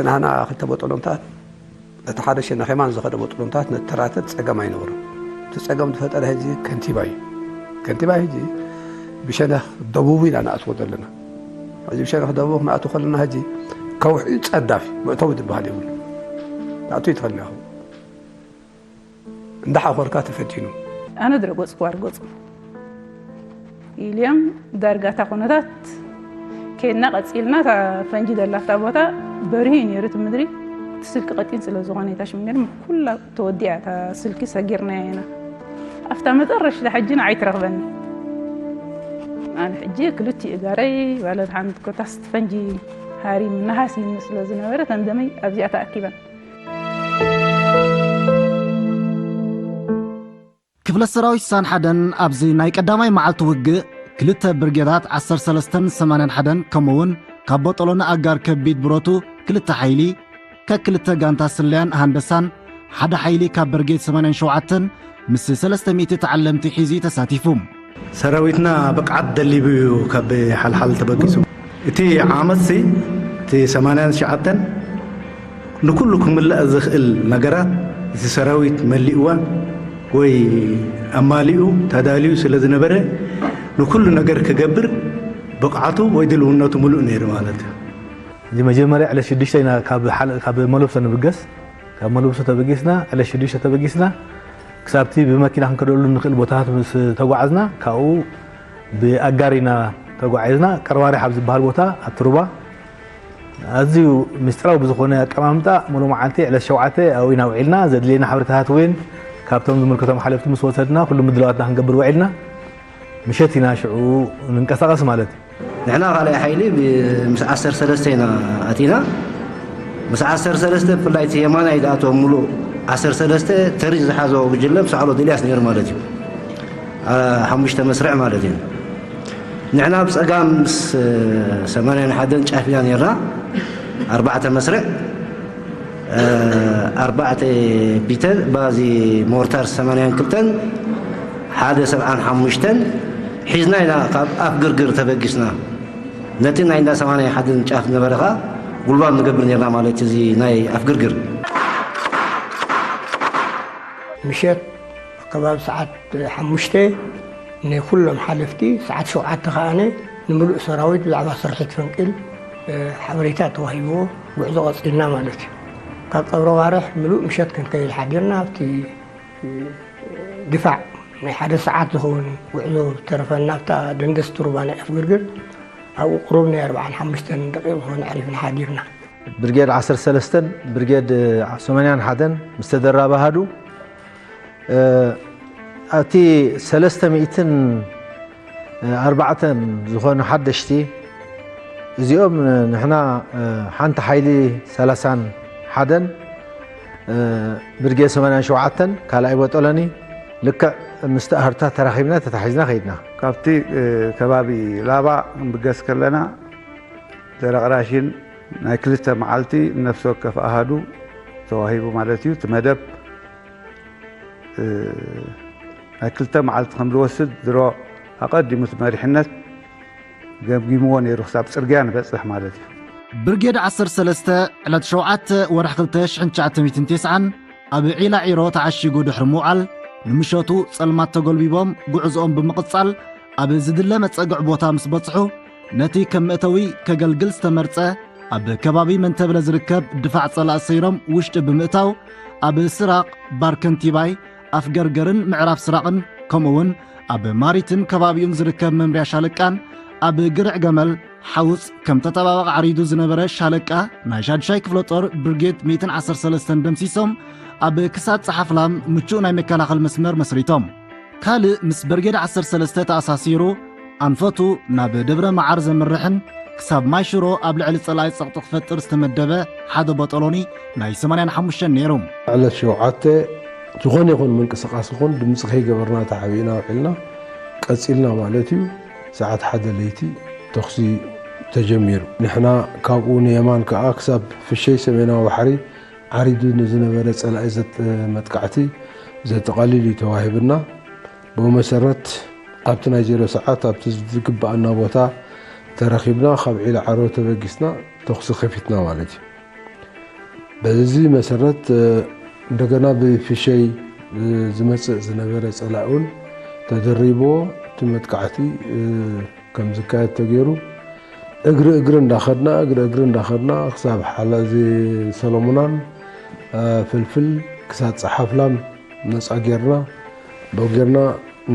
ናህና ክልተ ቦጠሎንታት፣ እቲ ሓደ ሸነኽ የማን ዝኸደ ቦጠሎንታት ነተራተብ ጸገም ኣይነበሮን። እቲ ጸገም ዝፈጠረ ሕጂ ከንቲባ እዩ። ከንቲባ ሕጂ ብሸነኽ ደቡብ ኢና ንኣትዎ ዘለና። ሕጂ ብሸነኽ ደቡብ ክንኣትዎ ከለና ሕጂ ከውሒ ጸዳፊ መእተዊ ዝበሃል የብሉ። ንኣቱ ይትኸልና ኢኹም። እንዳሓኾርካ ተፈቲኑ። ኣነ ድረጎጽኩ ኣርጎጽ ኢልዮም ዳርጋ እታ ኩነታት ከይድና ቀጺልና፣ እታ ፈንጂ ዘላታ ቦታ በሪሁ እዩ ነይሩ እቲ ምድሪ። እቲ ስልኪ ቀጢን ስለ ዝኾነ፣ እታ ሽሚርም ኩላ ተወዲኣ፣ እታ ስልኪ ሰጊርናያ ኢና። ኣብታ መጠረሽታ ሕጂ ንዓይ ትረኽበኒ። ኣነ ሕጂ ክልቲኡ እጋረይ ባለ ሓንቲ ኮታስ ፈንጂ ሃሪም ነሃስ ይምኒ ስለ ዝነበረ፣ ተንደመይ ኣብዚኣ ተኣኪበን። ክፍለ ሰራዊት ስሳን ሓደን ኣብዚ ናይ ቀዳማይ መዓልቲ ውግእ ክልተ ብርጌዳት ዓሰርተ ሰለስተን ሰማንያን ሓደን ከምኡውን ካብ ቦጦሎኒ ኣጋር ከቢድ ብረቱ ክልተ ሓይሊ ከክልተ ጋንታ ስለያን ሃንደሳን ሓደ ሓይሊ ካብ ብርጌድ ሰማንያን ሸውዓተን ምስ ሰለስተ ሚእቲ ተዓለምቲ ሒዙ ተሳቲፉ። ሰራዊትና ብቕዓት ደሊቡ እዩ ካብ ሓልሓል ተበጊሱ። እቲ ዓመትሲ እቲ ሰማንያን ትሽዓተን ንኩሉ ክምለእ ዝኽእል ነገራት እቲ ሰራዊት መሊእዋ ወይ ኣማሊኡ ተዳልዩ ስለ ዝነበረ ንኩሉ ነገር ክገብር ብቕዓቱ ወይ ድልውነቱ ምሉእ ነይሩ ማለት እዩ። እዚ መጀመርያ ዕለት ሽዱሽተ ኢና ካብ ሓል-፣ ካብ መለብሶ ንብገስ። ካብ መለብሶ ተበጊስና፣ ዕለት ሽዱሽተ ተበጊስና፣ ክሳብቲ ብመኪና ክንከደሉ ንኽእል ቦታታት ምስ ተጓዓዝና፣ ካብኡ ብኣጋር ኢና ተጓዒዝና። ቀርባሪሕ ኣብ ዝበሃል ቦታ፣ ኣብቲ ሩባ፣ ኣዝዩ ምስጢራዊ ብዝኾነ ኣቀማምጣ፣ ሙሉእ መዓልቲ ዕለት ሸውዓተ ኣብኡ ኢና ውዒልና። ዘድልየና ሓበሬታታት እውን ካብቶም ዝምልከቶም ሓለፍቲ ምስ ወሰድና፣ ኩሉ ምድላዋትና ክንገብር ውዒልና። ምሸት ኢና ሽዑ ንንቀሳቐስ ማለት እዩ። ንሕና ካልኣይ ሓይሊ ብ-፣ ምስ ዓሰርተ ሰለስተ ኢና ኣቲና። ምስ ዓሰርተ ሰለስተ ብፍላይ እቲ የማናይ ዝኣተወ ሙሉእ ዓሰርተ ሰለስተ ተሪዝ ዝሓዞ ጉጅለ ምስ ዓወት ኤልያስ ነይሩ ማለት እዩ። ኣ-፣ ሓሙሽተ መስርዕ ማለት እዩ። ንሕና ብጸጋም ምስ ሰማንያን ሓደን ጫፍ ኢና ነይርና፣ ኣርባዕተ መስርዕ። እ፣ ኣርባዕተ ቢተር ባዚ ሞርታር ሰማንያን ክልተን ሓደ ሰብዓን ሓሙሽተን ሒዝና ኢና ካብ ኣፍ ግርግር ተበጊስና። ነቲ ናይ እንዳ ሰማንያ ሓደን ጫፍ ዝነበረ ኸኣ ጉልባብ ንገብር ነርና ማለት እዩ፣ እዚ ናይ ኣፍ ግርግር። ምሸት ከባቢ ሰዓት ሓሙሽተ ንኩሎም ሓለፍቲ፣ ሰዓት ሸውዓተ ከኣ ንምሉእ ሰራዊት ብዛዕባ ስርሒት ፈንቅል፣ እ፣ ሓበሬታ ተዋሂብዎ ጉዕዞ ቀጺልና ማለት እዩ። ካብ ቀብረ ባርሕ ምሉእ ምሸት ክንከይድ ሓዲርና ኣብቲ፣ እ፣ ድፋዕ ናይ ሓደ ሰዓት ዝኸውን ጉዕዞ ተረፈና ኣብታ ደንደስ ቱሩባ ናይ ኣፍግርግር ኣብኡ ቁሩብ ናይ ኣርባዓን ሓሙሽተን ደቂቕ ዝኾነ ኣዕሪፍና ሓዲርና። ብርጌድ ዓሰርተ ሰለስተን ብርጌድ ሰማንያን ሓደን ምስ ተደራበ ኣሃዱ፣ እ፣ ኣብቲ ሰለስተ ሚእትን ኣርባዕተን ዝኾኑ ሓደሽቲ፣ እዚኦም ንሕና፣ እ፣ ሓንቲ ሓይሊ ሰላሳን ሓደን፣ እ፣ ብርጌድ ሰማንያን ሸውዓተን ካልኣይ ቦጦሎኒ ልክዕ ምስቲ ኣህርታ ተራኺብና ተታሒዝና ከይድና። ካብቲ፣ እ፣ ከባቢ ላባ ክንብገስ ከለና ደረቕ ራሽን ናይ ክልተ መዓልቲ ነፍሲ ወከፍ ኣሃዱ ተዋሂቡ ማለት እዩ። እቲ መደብ፣ እ፣ ናይ ክልተ መዓልቲ ከም ዝወስድ ድሮ ኣቐዲሙ እቲ መሪሕነት ገምጊምዎ ነይሩ፣ ክሳብ ጽርግያ ንበጽሕ ማለት እዩ። ብርጌድ ዓሰርተ ሰለስተ ዕለት ሸውዓተ ወርሒ ክልተ ሽሕን ትሽዓተ ሚእትን ተስዓን ኣብ ዒላ ዒሮ ተዓሺጉ ድሕሪ ምውዓል፣ ንምሸቱ ጸልማት ተጎልቢቦም ጉዕዞኦም ብምቕጻል፣ ኣብ ዝድለ መጸግዒ ቦታ ምስ በጽሑ፣ ነቲ ከም መእተዊ ከገልግል ዝተመርጸ ኣብ ከባቢ መንተብለ ዝርከብ ድፋዕ ጸላኢ ሰይሮም ውሽጢ ብምእታው፣ ኣብ ስራቕ፣ ባርከንቲባይ፣ ኣፍገርገርን ምዕራብ ስራቕን፣ ከምኡ'ውን ኣብ ማሪትን ከባቢኡን ዝርከብ መምርያ ሻለቃን ኣብ ግርዕ ገመል ሓውጽ ከም ተጠባባቒ ዓሪዱ ዝነበረ ሻለቃ ናይ ሻድሻይ ክፍለ ጦር ብርጌድ ሚእትን ዓሰርተ ሰለስተን ደምሲሶም ኣብ ክሳድ ጸሓፍላም ምቹእ ናይ መከላኸሊ መስመር መስሪቶም። ካልእ ምስ ብርጌድ ዓሰርተ ሰለስተ ተኣሳሲሩ ኣንፈቱ ናብ ደብረ መዓር ዘምርሕን ክሳብ ማይ ሽሮ ኣብ ልዕሊ ጸላኢ ጸቕጢ ክፈጥር ዝተመደበ ሓደ ቦጦሎኒ ናይ ሰማንያን ሓሙሽተን ነይሩ። ዕለት ሸውዓተ ዝኾነ ይኹን ምንቅስቓስ ይኹን ድምፂ ከይገበርና ተዓቢእና ውዒልና ቀፂልና ማለት እዩ። ሰዓት ሓደ ለይቲ ተኹሲ ተጀሚሩ። ንሕና ካብኡ ንየማን ከዓ ክሳብ ፍሸይ ሰሜናዊ ባሕሪ ዓሪዱ ንዝነበረ ጸላኢ ዘጥ-፣ መጥቃዕቲ ዘጠቓልል እዩ ተዋሂብና። ብኡ መሰረት ኣብቲ ናይ ዜሮ ሰዓት ኣብቲ ዝግብኣና ቦታ ተረኺብና፣ ካብ ዒላ ዓሮ ተበጊስና ተኹሲ ከፊትና ማለት እዩ። በዚ መሰረት እንደገና ብፍሸይ ዝመፅእ ዝነበረ ፀላእ እውን ተደሪቦ እቲ መጥቃዕቲ ከም ዝካየድ ተገይሩ እግሪ እግሪ እንዳኸድና እግሪ እግሪ እንዳኸድና ክሳብ ሓላዚ ሰሎሙናን ፍልፍል ክሳብ ፀሓፍላም ነፃ ጌርና ብኡ ጌርና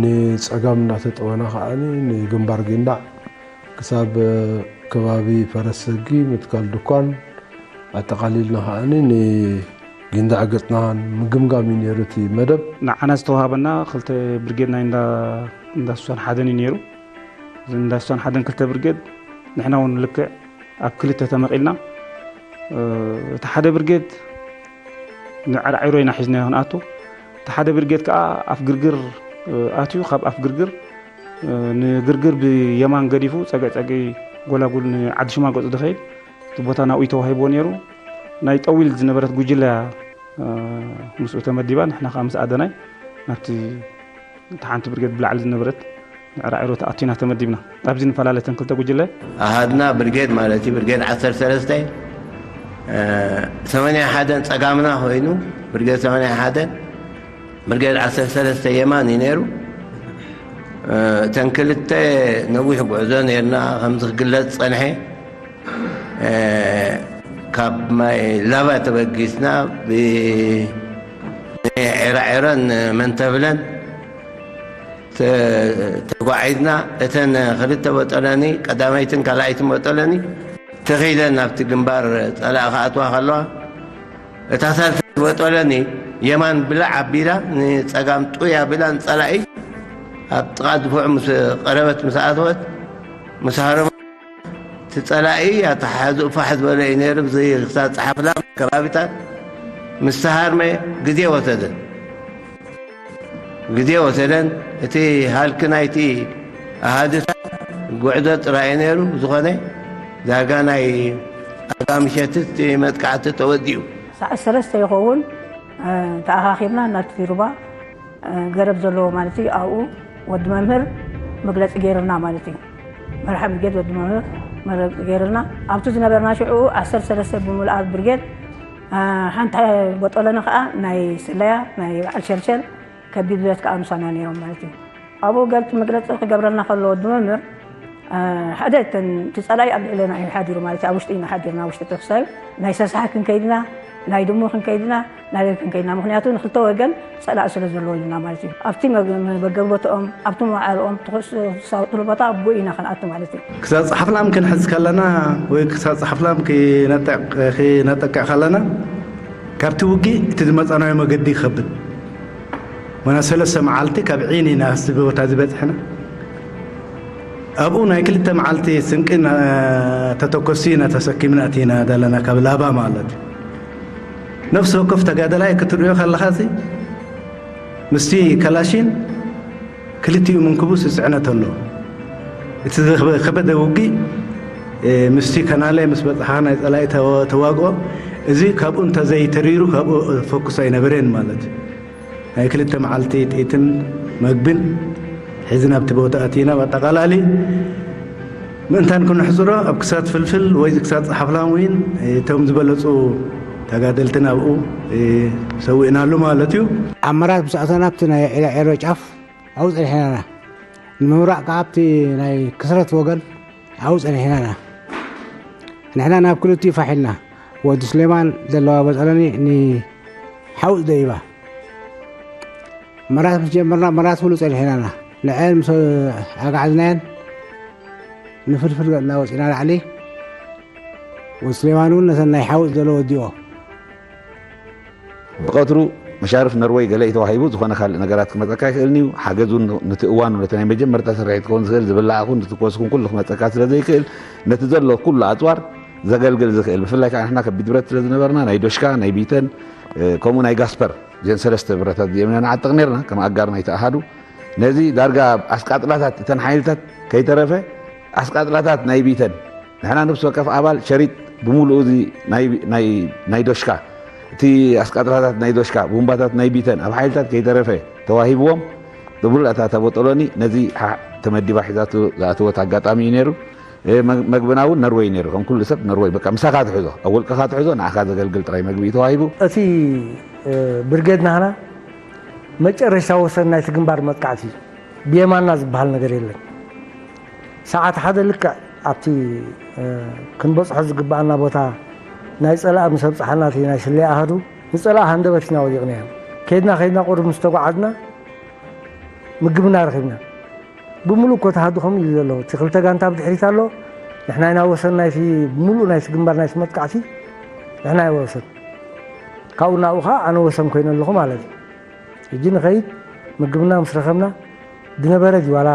ንፀጋም እንዳተጠወና ከዓኒ ንግንባር ጊንዳዕ ክሳብ ከባቢ ፈረስ ሰጊ ምትካል ድኳን ኣጠቓሊልና ከዓኒ ንጊንዳዕ ገፅና ምግምጋም እዩ ነይሩ እቲ መደብ። ንዓና ዝተዋሃበና ክልተ ብርጌድ ናይ እንዳ እንዳ ሱሳን ሓደን እዩ ነይሩ። እዚ እንዳ ሱሳን ሓደን ክልተ ብርጌድ ንሕና እውን ልክዕ ኣብ ክልተ ተመቒልና እቲ ሓደ ብርጌድ ንዕራዒሮ ኢና ሒዝናዮ ክንኣቱ። እቲ ሓደ ብርጌድ ከዓ ኣፍ ግርግር ኣትዩ ካብ ኣፍ ግርግር ንግርግር ብየማን ገዲፉ ፀግዒ ፀግዒ ጎላጉል ንዓዲ ሽማ ገፁ ዝኸይድ እቲ ቦታ ናብኡ ተዋሂብዎ ነይሩ። ናይ ጠዊል ዝነበረት ጉጅለ እያ ምስኡ ተመዲባ። ንሕና ከዓ ምስ ኣደናይ ናብቲ እቲ ሓንቲ ብርጌድ ብላዕሊ ዝነበረት ንዕራዒሮ ተኣቲና ተመዲብና። ኣብዚ ንፈላለ እተን ክልተ ጉጅለ። ኣሃድና ብርጌድ ማለት እዩ፣ ብርጌድ ዓሰርተ ሰለስተ ሰማንያ ሓደን ፀጋምና ኮይኑ ብርጌድ ሰማንያ ሓደን ብርጌድ ዓሰርተ ሰለስተ የማን እዩ ነይሩ። እተን ክልተ ነዊሕ ጉዕዞ ነይርና ከምዚ ክግለፅ ፀንሐ። ካብ ማይ ላባ ተበጊስና ብዒራዒረን መንተብለን ተጓዒዝና። እተን ክልተ ቦጦሎኒ ቀዳመይትን ካልኣይትን ቦጦሎኒ ተኺለን ናብቲ ግንባር ፀላኢ ክኣትዋ ከለዋ እታ ሳልሰይቲ ቦጦሎኒ የማን ብላዕ ኣቢላ ንፀጋም ጡይ ኣቢላ ንፀላኢ ኣብ ጥቓ ድፉዕ ምስ ቀረበት ምስ ኣተወት ምስ ሃረሞ እቲ ጸላኢ ኣተሓሕዝኡ ፋሕ ዝበለ እዩ ነይሩ። ብዘይ ክሳብ ጸሓፍላም ከባቢታት ምስ ተሃርመ ግዜ ወሰደ። ግዜ ወሰደን እቲ ሃልኪ ናይቲ ኣሃዱታት ጉዕዞ ጥራይ እዩ ነይሩ። ብዝኾነ ዳርጋ ናይ ኣጋ ምሸት እቲ መጥቃዕቲ ተወዲኡ። ሰዓት ሰለስተ ይኸውን ተኣኻኺብና ናብቲ ሩባ ገረብ ዘለዎ ማለት እዩ። ኣብኡ ወዲ መምህር መግለፂ ገይርልና ማለት እዩ። መርሓ ብርጌድ ወዲ መምህር መግለፂ ገይርልና ኣብቲ ዝነበርና ሽዑ ዓሰርተ ሰለስተ ብምልኣት ብርጌድ ሓንቲ ቦጦለኒ ከዓ ናይ ስለያ ናይ በዓል ሸልሸል ከቢድ ብረት ከዓ ምሳና ነይሮም ማለት እዩ። ኣብኡ ገልፂ መግለፂ ክገብረልና ከሎ ወዲ መምህር ሓደ እቲ ፀላኢ ኣብ ልዕለና እዩ ሓዲሩ ማለት እዩ። ኣብ ውሽጢ ኢና ሓዲርና ውሽጢ ተክሳዩ ናይ ሰሳሓ ክንከይድና ናይ ድሙ ክንከይድና ናበይ ክንከይድና ምክንያቱ ንክልተ ወገን ፀላእ ስለ ዘለዎ ኢልና ማለት እዩ። ኣብቲ መገብ ቦታኦም ኣብቲ መዋዕልኦም ትሳውጥሉ ቦታ ብኡ ኢና ክንኣቱ ማለት እዩ። ክሳብ ፃሕፍላም ክንሕዝ ከለና ወይ ክሳብ ፃሕፍላም ክነጠቅዕ ከለና ካብቲ ውግእ እቲ ዝመፃናዮ መገዲ ይኸብድ መና ሰለስተ መዓልቲ ካብ ዒን ኢና ኣብዚ ቦታ ዝበፅሕና። ኣብኡ ናይ ክልተ መዓልቲ ስንቂ ተተኮሲ ኢና ተሰኪምና እቲና ዘለና ካብ ላባ ማለት እዩ። ነፍሲ ወከፍ ተጋደላይ ክትሪኦ ከለኻ እዚ ምስቲ ከላሽን ክልቲኡ ምንክቡስ ዝፅዕነት ኣሎ። እቲ ዝኸበደ ውግእ ምስቲ ከናለ ምስ በፅሓ ናይ ፀላኢ ተዋግኦ እዚ ካብኡ እንተዘይተሪሩ ካብኡ ፈኩስ ኣይነበረን ማለት እዩ። ናይ ክልተ መዓልቲ ጥይትን መግብን ሒዝና ኣብቲ ቦታ ኣቲና ብኣጠቓላሊ ምእንታን ክንሕፅሮ ኣብ ክሳት ፍልፍል ወይ ክሳት ሓፍላም እውን እቶም ዝበለፁ ተጋደልቲ ናብኡ ሰዊእናሉ ማለት እዩ። ኣብ መራት ምስ ኣተና ኣብቲ ናይ ዒላዔሮ ጫፍ ኣብኡ ፀኒሕናና ንምብራቕ ከዓ ኣብቲ ናይ ክስረት ወገን ኣብኡ ፀኒሕናና ንሕና ናብ ክልቲኡ ፋሕ ኢልና ወዲ ስሌማን ዘለዋ በፀለኒ ንሓውፅ ደይባ መራት ምስ ጀመርና መራት ኩሉ ፀኒሕናና ንዐን ምስ ኣጋዕዝናየን ንፍልፍል ገፅና ወፂና ላዕሊ ወዲ ስሌማን እውን ነተን ናይ ሓውፅ ዘሎ ወዲኦ ብቐትሩ መሻርፍ ነርወይ ገለ እዩ ተዋሂቡ ዝኾነ ካልእ ነገራት ክመፀካ ይኽእልን እዩ ሓገዝ እውን ንቲ እዋኑ ነቲ ናይ መጀመርታ ስርሒት ክኸውን ዝኽእል ዝብላዕ ኹን ዝትኮስ ኹን ኩሉ ክመፀካ ስለ ዘይክእል ነቲ ዘሎ ኩሉ ኣፅዋር ዘገልግል ዝኽእል ብፍላይ ከዓ ንሕና ከቢድ ብረት ስለ ዝነበርና ናይ ዶሽካ ናይ ቢተን ከምኡ ናይ ጋስፐር እዚአን ሰለስተ ብረታት እዚኦም ኢና ንዓጥቕ ነርና ከም ኣጋር ናይቲ ኣሃዱ ነዚ ዳርጋ ኣስቃጥላታት እተን ሓይልታት ከይተረፈ ኣስቃጥላታት ናይ ቢተን ንሕና ነብሲ ወከፍ ኣባል ሸሪጥ ብምሉኡ እዚ ናይ ዶሽካ እቲ ኣስቃጥላታት ናይ ዶሽካ ቡምባታት ናይ ቢተን ኣብ ሓይልታት ከይተረፈ ተዋሂብዎም ብብሉዕ ኣታ ተቦጠሎኒ ነዚ ተመዲባ ሒዛቱ ዝኣተወት ኣጋጣሚ እዩ ነይሩ። እ፣ መግ-፣ መግብና እውን ነርወይ ነይሩ። ከም ኩሉ ሰብ ነርወይ፣ በቃ፣ ምሳኻ ትሕዞ፣ ኣብ ውልቅኻ ትሕዞ፣ ንዓኻ ዘገልግል ጥራይ መግቢ እዩ ተዋሂቡ። እቲ፣ እ፣ ብርጌድ ናህና መጨረሻ ወሰን ናይቲ ግንባር መጥቃዕቲ እዩ። ብየማና ዝበሃል ነገር የለን። ሰዓት ሓደ ልክዕ ኣብቲ፣ እ፣ ክንበጽሖ ዝግብኣና ቦታ ናይ ጸላኢ ምስ ኣብጽሓና፣ እቲ ናይ ስለያ ኣሃዱ ንጸላኢ ሃንደበት ኢና ወዲቕናዮ። ከይድና፣ ከይድና፣ ቁሩብ ምስ ተጓዓዝና፣ ምግብና ረኺብና። ብምሉእ እኮ ተሃዱ ከምኡ ኢሉ ዘሎ። እቲ ክልተ ጋንታ ብድሕሪት ኣሎ። ንሕና ኢና ወሰን ናይቲ፣ ብምሉእ ናይቲ ግንባር ናይቲ መጥቃዕቲ ንሕና ኢና ወሰን። ካብኡ ናብኡ ኸዓ ኣነ ወሰን ኮይነ ኣለኹ ማለት እዩ። ሕጂ ንኸይድ፣ ምግብና ምስ ረኸብና፣ ዝነበረ ድዩ ዋላ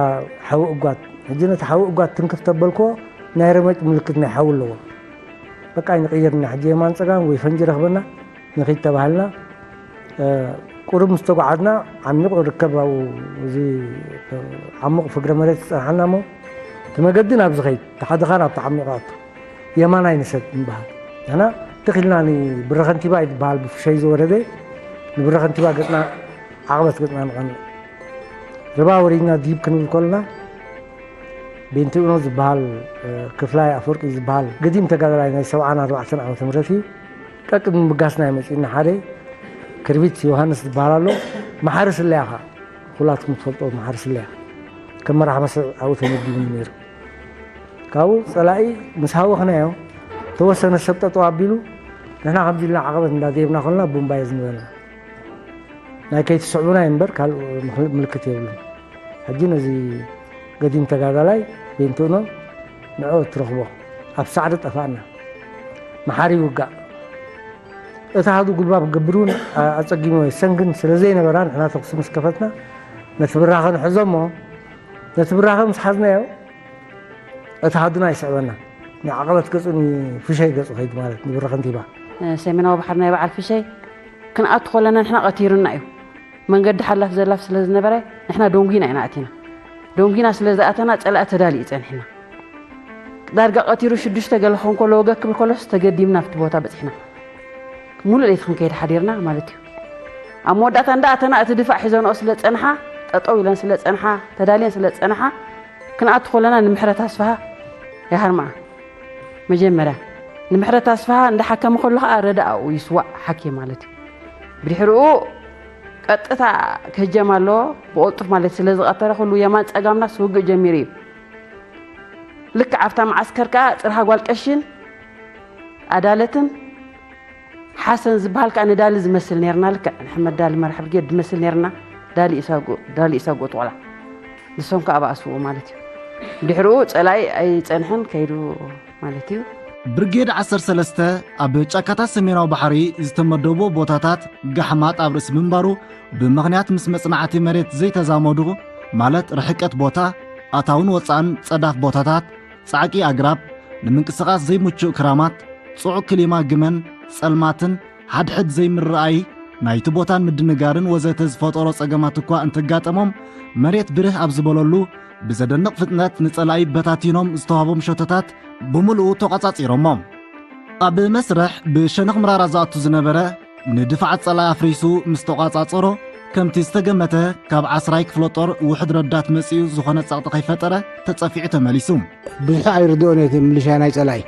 ሓዊ እጓት። ሕጂ ነቲ ሓዊ እጓት ትንክፍ ተበልክዎ፣ ናይ ረመጭ ምልክት ናይ ሓዊ ኣለዎ። በቃ፣ ኣይንቕይርና። ሕጂ የማን ጸጋም ወይ ፈንጂ ረኽበና፣ ንኺድ ተባሃልና። እ፣ ቁሩብ ምስ ተጓዓዝና፣ ዓሚቕ ርከብ ኣብኡ፣ እዚ ዓሙቕ ፍግረ መሬት ዝጸንሓና እሞ፣ እቲ መገዲ ናብ ዝኸይድ፣ እቲ ሓደኻ ናብቲ ዓሚቕ ኣቱ። የማናይ ንሰብ ንበሃል። ንሕና ትኽ ኢልና ንብረ ከንቲባ እዩ ዝበሃል ብፍሸይ ዝወረደ፣ ንብረ ከንቲባ ገጽና፣ ዓቕበት ገጽና ንቐንእ። ርባ ወሪድና ዲብ ክንብል ከለና፣ ቤንቲኡኖ ዝበሃል፣ እ፣ ክፍላይ ኣፈወርቂ ዝበሃል ገዲም ተጋዳላይ ናይ ሰብዓን ኣርባዕተን ዓመተ ምህረት እዩ። ቀቅድሚ ምብጋስና እዩ መጺኡና ሓደ ክርቢት ዮሃንስ ዝበሃል ኣሎ። መሓሪ ስለያ ኸኣ፣ ኩላትኩም ትፈልጦ መሓሪ ስለያ። ከም መራሕ መስርዕ ኣብኡ ተመዲቡ ነይሩ። ካብኡ ጸላኢ ምስ ሃወኽናዮ፣ ተወሰነ ሰብ ጠጠው ኣቢሉ፣ ንሕና ከምዚ ኢልና ዓቐበት እንዳደየብና ከለና፣ ቡምባ እዩ ዝንበልና። ናይ ከይትስዕቡና እዩ እምበር፣ ካልእ ምክ-፣ ምልክት የብሉን። ሕጂ ነዚ ገዲም ተጋዳላይ ቤንትኖ ንዑ ትረኽቦ። ኣብ ሳዕሪ ጠፋእና። መሓሪ ይውጋእ። እቲ ሃዱ ጉልባብ ክገብር እውን ኣ-፣ ኣጸጊሙ እዩ። ሰን ግን ስለ ዘይነበራ፣ ንሕና ተኩሲ ምስ ከፈትና፣ ነቲ ብራኸ ንሕዞ እሞ፣ ነቲ ብራኸ ምስ ሓዝናዮ፣ እቲ ሃዱና ይስዕበና። ንዓቐበት ገጹ፣ ንፍሸይ ገጹ ከይድ ማለት፣ ንብረ ከንቲባ። ሰሜናዊ ባሕሪ ናይ በዓል ፍሸይ ክንኣቱ ከለና ንሕና ቀቲሩና እዩ። መንገዲ ሓላፍ ዘላፍ ስለ ዝነበረ፣ ንሕና ደንጒና ኢና ኣቲና። ደንጒና ስለ ዝኣተና፣ ጸላኢ ተዳሊኡ ጸኒሕና። ዳርጋ ቀቲሩ ሽዱሽተ ገለ ክኸውን ከሎ፣ ወገግ ክብል ከሎስ፣ ተገዲምና ኣብቲ ቦታ በጺሕና። ሙሉእ ለይቲ ክንከይድ ሓዲርና ማለት እዩ። ኣብ መወዳእታ እንዳ ኣተና፣ እቲ ድፋዕ ሒዘንኦ ስለ ጸንሓ፣ ጠጠው ኢለን ስለ ጸንሓ፣ ተዳልየን ስለ ጸንሓ፣ ክንኣቱ ከለና ንምሕረት ኣስፍሃ ይሃርምኣ። መጀመርያ ንምሕረት ኣስፍሃ እንዳሓከመ ከሎ ኸዓ ረዳኣኡ ይስዋእ ሓኪም ማለት እዩ። ብድሕሪኡ ቀጥታ ክህጀም ኣለዎ። ብቕልጡፍ ማለት ስለ ዝቐተለ ኩሉ የማን ጸጋምናስ ውግእ ጀሚሩ እዩ። ልክዕ ኣብታ መዓስከር ከኣ ጽርሃ ጓል ቀሽን ኣዳለትን ሓሰን ዝበሃል ከኣ ንዳሊ ዝመስል ኔርና፣ ልክዕ ንሕመድ ዳሊ መራሕ ብርጌድ ዝመስል ኔርና። ዳሊ ኢሳጉ፣ ዳሊ ኢሳጉ ጥቆላ። ንሶም ከኣ በኣስዎ ማለት እዩ። ድሕሪኡ ጸላኢ ኣይጸንሐን ከይዱ ማለት እዩ። ብርጌድ ዓሰርተ ሰለስተ ኣብ ጫካታት ሰሜናዊ ባሕሪ ዝተመደቡ ቦታታት ጋሕማጥ ኣብ ርእሲ ምንባሩ፣ ብምኽንያት ምስ መጽናዕቲ መሬት ዘይተዛመዱ፣ ማለት ርሕቀት ቦታ፣ ኣታውን ወጻእን ጸዳፍ ቦታታት፣ ጻዕቂ ኣግራብ፣ ንምንቅስቓስ ዘይምቹእ ክራማት፣ ጽዑቕ ክሊማ ግመን፣ ጸልማትን ሓድሕድ ዘይምርኣይ ናይቲ ቦታን ምድንጋርን ወዘተ ዝፈጠሮ ጸገማት እኳ እንተጋጠሞም፣ መሬት ብርህ ኣብ ዝበለሉ ብዘደንቕ ፍጥነት ንጸላኢ በታቲኖም ዝተዋህቦም ሸቶታት ብምሉኡ ተቖጻጺሮሞ። ኣብ መስርሕ ብሸነኽ ምራራ ዝኣቱ ዝነበረ ንድፋዓት ጸላኢ ኣፍሪሱ ምስ ተቋጻጸሮ፣ ከምቲ ዝተገመተ ካብ ዓስራይ ክፍለ ጦር ውሑድ ረዳት መጺኡ ዝኾነ ጸቕጢ ከይፈጠረ ተጸፊዑ ተመሊሱ። ብዙሕ ኣይርድኦን እቲ ምልሻ ናይ ጸላኢ።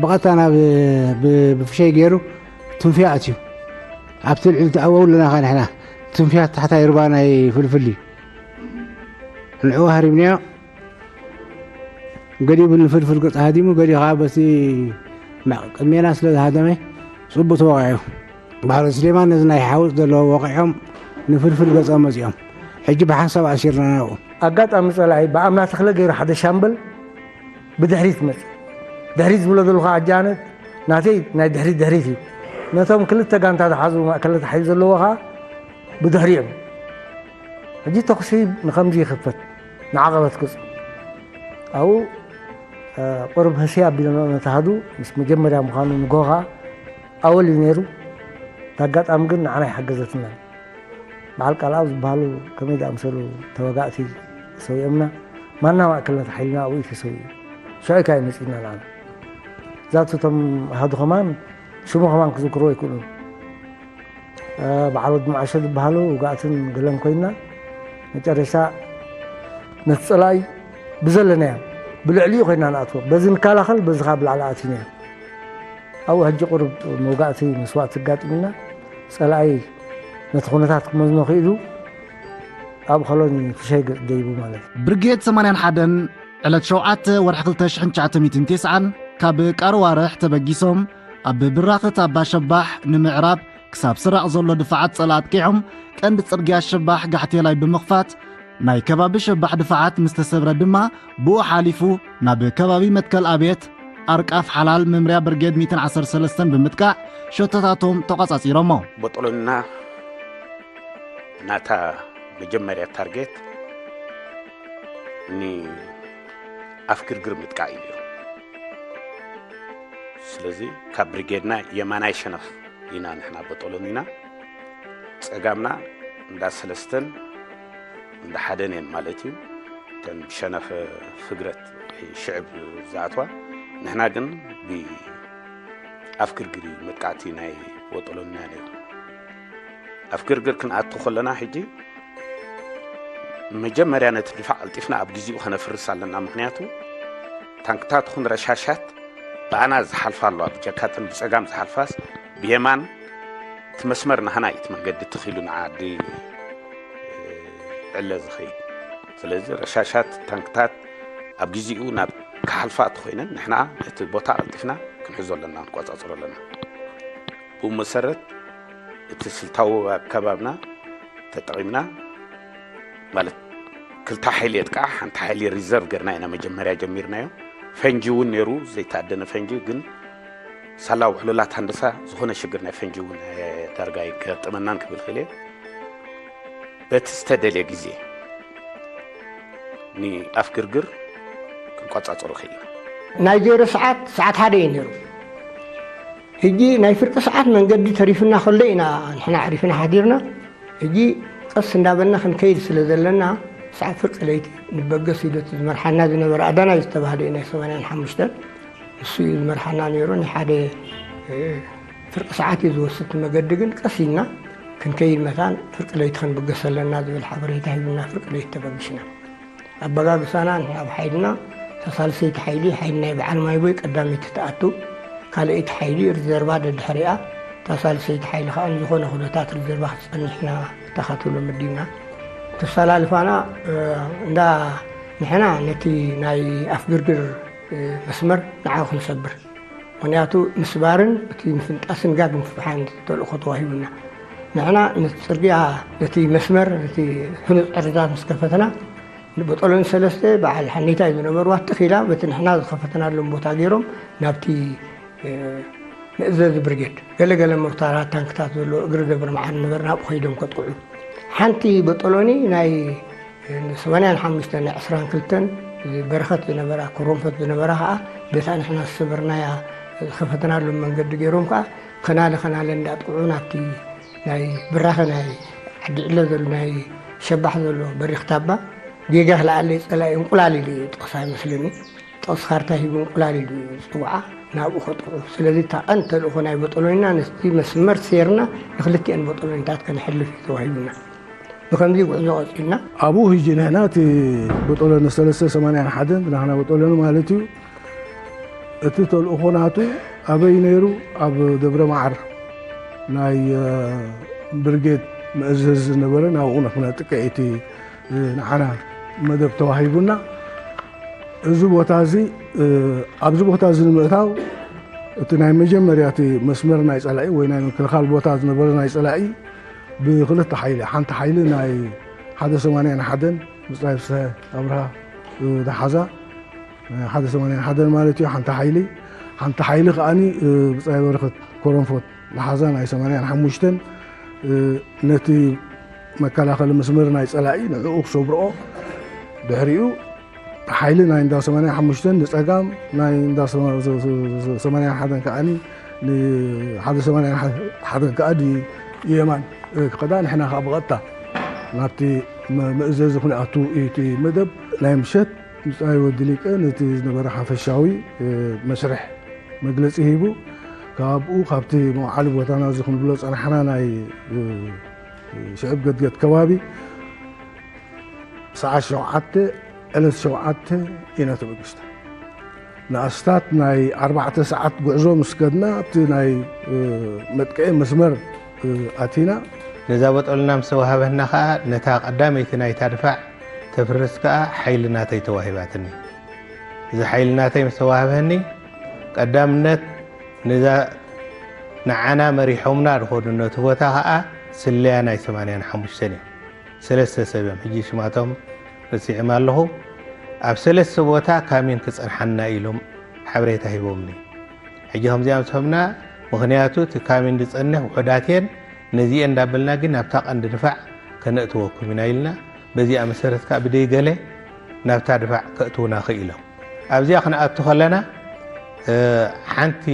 ብቐጥታ ናብ፣ ብ-፣ ብፍሸይ ገይሩ ትንፍያ ኣትዩ። ኣብቲ ልዕሊ ተኣወው ኣለና ኸ ንሕና። ትንፍያ ታሕታይ ሩባ ናይ ፍልፍል እዩ። ንዕኡ ሃሪምናዮ። ገዲቡ ንፍልፍል ገጽ ሃዲሙ፣ ገዲኡ ኸዓ በቲ ማ-፣ ቅድሜና ስለ ዝሃደመ፣ ጽቡቕ ተወቒዑ። ባህረ ስሌማን ነዚ ናይ ሓውጽ ዘለዎ ወቒዖም ንፍልፍል ገጾም መጺኦም። ሕጂ ብሓንሳብ ኣሲርና ናብኡ። ኣጋጣሚ ጸላኢ ብኣምና ተኽለ ገይሩ ሓደ ሻምበል ብድሕሪት መጽእ። ድሕሪት ዝብሎ ዘለኹ ኣጃነት ናተይ ናይ ድሕሪት ድሕሪት እዩ። ነቶም ክልተ ጋንታ ዝሓዙ ማእከለቲ ሓይሊ ዘለዎ ኸዓ ብድሕሪኦም። ሕጂ ተኹሲ ንኸምዚ ይኽፈት፣ ንዓቐበት ገጹ። ኣብኡ፣ እ፣ ቁሩብ ህስይ ኣቢለንኦ ነቲ ኣሃዱ፣ ምስ መጀመርያ ምዃኑ ንግሆ ኸዓ ኣወል እዩ ነይሩ። እቲ ኣጋጣሚ ግን ንዓና ኣይሓገዘትናን። በዓል ቃልኣብ ዝበሃሉ ከመይ ዝኣምሰሉ ተዋጋእቲ ሰዊኦምና። ማና ማእከልነት ሓይልና ኣብኡ እዩ ተሰዊኡ። ሽዑ እዩ ከኣ መጺእና ንዓና። ዛቱ እቶም ኣሃዱ ኸማን ሽሙ ኸማን ክዝክርዎ ኣይክእሉን። እ፣ በዓል ወዲ መዓሾ ዝበሃሉ ውጋእትን ገለን ኮይንና፣ መጨረሻ ነቲ ጸላኢ ብዘለናዮ ብልዕሊኡ ኮይና ንኣትዎ። በዚ ንከላኸል፣ በዚ ካብ ላዕሊ ኣቲና። ኣብኡ ሕጂ ቁሩብ መውጋእቲ መስዋእቲ ኣጋጢሙና፣ ጸላኢ ነቲ ኩነታት ክመዝኖ ክኢሉ፣ ኣብ ኮሎኒ ፍሸይ ገ-፣ ገይቡ ማለት እዩ። ብርጌድ ሰማንያን ሓደን ዕለት ሸውዓተ ወርሒ ክልተ ሽሕን ትሽዓተ ሚእትን ተስዓን ካብ ቃርዋርሕ ተበጊሶም ኣብ ብራኸት ኣባ ሸባሕ ንምዕራብ ክሳብ ስራቕ ዘሎ ድፋዓት ጸላእ ኣጥቂዖም፣ ቀንዲ ጽርግያ ሸባሕ ጋሕቴላይ ብምኽፋት፣ ናይ ከባቢ ሸባሕ ድፋዓት ምስ ተሰብረ ድማ፣ ብኡ ሓሊፉ ናብ ከባቢ መትከል ኣብየት ኣርቃፍ ሓላል መምርያ ብርጌድ ሚእትን ዓሰርተ ሰለስተን ብምጥቃዕ፣ ሸቶታቶም ተቖጻጺሮሞ። ቦጦሎኒና ናታ መጀመርያ ታርጌት ንኣፍ ግርግር ምጥቃዕ እዩ ነይሩ። ስለዚ ካብ ብሪጌድና የማናይ ሸነኽ ኢና ንሕና ቦጦሎኒና፣ ጸጋምና እንዳ ሰለስተን እንዳ ሓደን እየን ማለት እዩ። እተን ብሸነኽ ፍግረት ወይ ሽዕብ ዝኣትዋ፣ ንሕና ግን ብኣፍ ግርግር እዩ መጥቃዕቲ ናይ ቦጦሎኒና ነይሩ። ኣፍ ግርግር ክንኣቱ ከለና ሕጂ መጀመርያ ነቲ ድፋዕ ቀልጢፍና ኣብ ግዜኡ ከነፍርስ ኣለና። ምኽንያቱ ታንክታት ኹን ረሻሻት ብኣና ዝሓልፋ ኣለዋ፣ ብጀካተን ብጸጋም ዝሓልፋስ ብየማን እቲ መስመር ናህና እዩ፣ እቲ መንገዲ ተኺሉ ንዓዲ ዕለ ዝኸይድ። ስለዚ ረሻሻት ታንክታት ኣብ ግዜኡ ናብ ክሓልፋ ተኾይነን ንሕና ነቲ ቦታ ቀልጢፍና ክንሕዞ ኣለና፣ ክንቆጻጸሮ ኣለና። ብኡ መሰረት እቲ ስልታዊ ኣከባብና ተጠቒምና፣ ማለት ክልተ ሓይሊ የጥቃዕ፣ ሓንቲ ሓይሊ ሪዘርቭ ገርና ኢና መጀመርያ ጀሚርናዮ። ፈንጂ እውን ነይሩ፣ ዘይተኣደነ ፈንጂ፣ ግን ሳላ ውሕሉላት ሃንደሳ ዝኾነ ሽግር ናይ ፈንጂ እውን፣ እ፣ ዳርጋ ኣይገጠመናን ክብል ክእል እየ። በቲ ዝተደልየ ግዜ ንኣፍ ግርግር ክንቆጻጸሮ ክኢልና። ናይ ዜሮ ሰዓት፣ ሰዓት ሓደ እዩ ነይሩ። ሕጂ ናይ ፍርቂ ሰዓት መንገዲ ተሪፍና ከሎ ኢና ንሕና ኣዕሪፍና ሓዲርና። ሕጂ ቀስ እንዳበልና ክንከይድ ስለ ዘለና፣ ሰዓት ፍርቂ ለይቲ ንበገስ ኢሉ እቲ ዝመርሓና ዝነበረ ኣዳናይ ዝተባህለ እዩ፣ ናይ ሰማንያን ሓሙሽተን፣ እሱ እዩ ዝመርሓና ነይሩ። ንሓደ፣ እ፣ ፍርቂ ሰዓት እዩ ዝወስድ እቲ መገዲ፣ ግን ቀስ ኢልና ክንከይድ መታን ፍርቂ ለይቲ ክንብገስ ኣለና ዝብል ሓበሬታ ሂቡና፣ ፍርቂ ለይቲ ተበጊስና። ኣበጋግሳና ንሕና ብሓይልና፣ እታ ሳልሰይቲ ሓይሊ፣ ሓይሊ ናይ በዓል ማይቦይ ቀዳመይቲ ትኣቱ፣ ካልኣይቲ ሓይሊ ሪዘርቫ ደድሕሪኣ፣ እታ ሳልሰይቲ ሓይሊ ከኣ ንዝኾነ ኩነታት ሪዘርቫ ክትጸንሕና እታ ካቶሎ መዲብና። ተሰላልፋና፣ እ፣ እንዳ ንሕና ነቲ ናይ ኣፍ ግርግር፣ እ፣ መስመር ንዓ ክንሰብር። ምኽንያቱ ምስባርን እቲ ምፍንጣስን ጋግ ምፍትሓን ተልእኾ ተዋሂቡና። ንሕና ነቲ ጽርግያ፣ ነቲ መስመር፣ ነቲ ህኑጽ ዕርድታት ምስ ከፈትና፣ ንቦጦሎኒ ሰለስተ በዓል ሓኔታይ ዝነበርዋ ትኽ ኢላ በቲ ንሕና ዝኸፈትናሎም ቦታ ገይሮም ናብቲ፣ እ፣ መእዘዚ ብርጌድ፣ ገለገለ ሞርታራት፣ ታንክታት ዘለዎ እግሪ ደብረ መዓር ነበረ፣ ናብኡ ከይዶም ከጥቅዑ። ሓንቲ ቦጦሎኒ ናይ ሰማንያን ሓሙሽተን ናይ ዕስራን ክልተን በረኸት ዝነበራ፣ ኮረንፈት ዝነበራ ኸዓ፣ በታ ንሕና ዝሰበርናያ ዝኸፈትናሎም መንገዲ ገይሮም ከኣ፣ ከናለ ከናለ እንዳጥቅዑ ናብቲ ናይ ብራኸ ናይ ዓዲ ዕለ ዘሎ ናይ ሸባሕ ዘሎ በሪኽ ታባ፣ ጌጋ ክለዓለይ ጸላኢ እንቁላል ኢሉ እዩ ጥቕሳ ይመስለኒ። ጥቕሲ ካርታ ሂቡ እንቁላል ኢሉ እዩ ዝጽውዓ፣ ናብኡ ከጥቅዑ። ስለዚ እታ ቀንዲ ተልእኾ ናይ ቦጦሎኒና ነቲ መስመር ሴርና ንክልቲአን ቦጦሎኒታት ከነሕልፍ እዩ ተዋሂቡና። ብኸምዚ ጉዕዞ ቀጺልና። ኣብኡ ሕጂ ንሕና እቲ ቦጦሎኒ ሰለስተ ሰማንያን ሓደን ናህና ቦጦሎኒ ማለት እዩ። እቲ ተልእኾ ናቱ ኣበይ ነይሩ? ኣብ ደብረ መዓር ናይ፣ እ፣ ብርጌድ መእዘዚ ዝነበረ፣ ናብኡ ንሕና ጥቅዒ እቲ፣ እ፣ ንዓና መደብ ተዋሂቡና። እዚ ቦታ እዚ፣ እ፣ ኣብዚ ቦታ እዚ ንምእታው እቲ ናይ መጀመርያ እቲ መስመር ናይ ጸላኢ ወይ ናይ ምክልኻል ቦታ ዝነበረ ናይ ጸላኢ ብክልተ ሓይሊ፣ ሓንቲ ሓይሊ ናይ ሓደ ሰማንያን ሓደን ብጻይ ፍስሐ ኣብርሃ፣ እ፣ ዝሓዛ፣ እ፣ ሓደ ሰማንያን ሓደን ማለት እዩ፣ ሓንቲ ሓይሊ፣ ሓንቲ ሓይሊ ከኣኒ፣ እ፣ ብጻይ በረኸት ኮረንፎት ዝሓዛ ናይ ሰማንያን ሓሙሽተን፣ እ፣ ነቲ መከላኸሊ መስመር ናይ ጸላኢ ንዕኡ ክሰብርኦ፣ ድሕሪኡ ሓይሊ ናይ እንዳ ሰማንያን ሓሙሽተን ንጸጋም፣ ናይ እንዳ ሰማ-፣ ሰ-፣ ሰ-፣ ሰ-፣ ሰማንያን ሓደን ከኣኒ፣ ን-፣ ሓደ ሰማንያን ሓደን ከኣ ድ-፣ የማን፣ እ፣ ክኸዳ፣ ንሕና ከኣ ብቐጥታ ናብቲ መ-፣ መእዘዚ ክንኣቱ እዩ እቲ መደብ። ናይ ምሸት ብጻይ ወዲ ሊቀ ነቲ ዝነበረ ሓፈሻዊ፣ እ፣ መስርሕ መግለጺ ሂቡ፣ ካብኡ ካብቲ መውዓሊ ቦታና እዚ ክንብሎ ጸናሕና ናይ፣ እ፣ ሽዕብ ገድገድ ከባቢ ሰዓት ሸውዓተ፣ ዕለት ሸውዓተ ኢና ተበጊስና። ንኣስታት ናይ ኣርባዕተ ሰዓት ጉዕዞ ምስ ከድና ኣብቲ ናይ መጥቅዒ መስመር ኣቲና። ነዛ ቦጦሎና ምስ ተዋህበትና ኸዓ ነታ ቀዳመይቲ ናይታ ድፋዕ ተፍርስ ከኣ ሓይሊ ናተይ ተዋሂባትኒ። እዚ ሓይሊ ናተይ ምስ ተዋህበኒ ቀዳምነት ነዛ ንዓና መሪሖምና ዝኾኑ ነቲ ቦታ ኸዓ ስለያ ናይ ሰማንያን ሓሙሽተን እዮም። ሰለስተ ሰብ እዮም። ሕጂ ሽማቶም ረሲዕም ኣለኹ። ኣብ ሰለስተ ቦታ ካሚን ክጸንሓና ኢሎም ሓበሬታ ሂቦምኒ። ሕጂ ከምዚኣ ምስ ሃብና፣ ምኽንያቱ እቲ ካሚን ዝጸንሕ ውሑዳት እየን፣ ነዚኤን እንዳበልና ግን ናብታ ቀንዲ ድፋዕ ከነእትወኩም ኢና ኢልና፣ በዚኣ መሰረት ከኣ ብደይ ገለ ናብታ ድፋዕ ከእትውና ክኢሎም። ኣብዚኣ ክንኣቱ ከለና፣ እ፣ ሓንቲ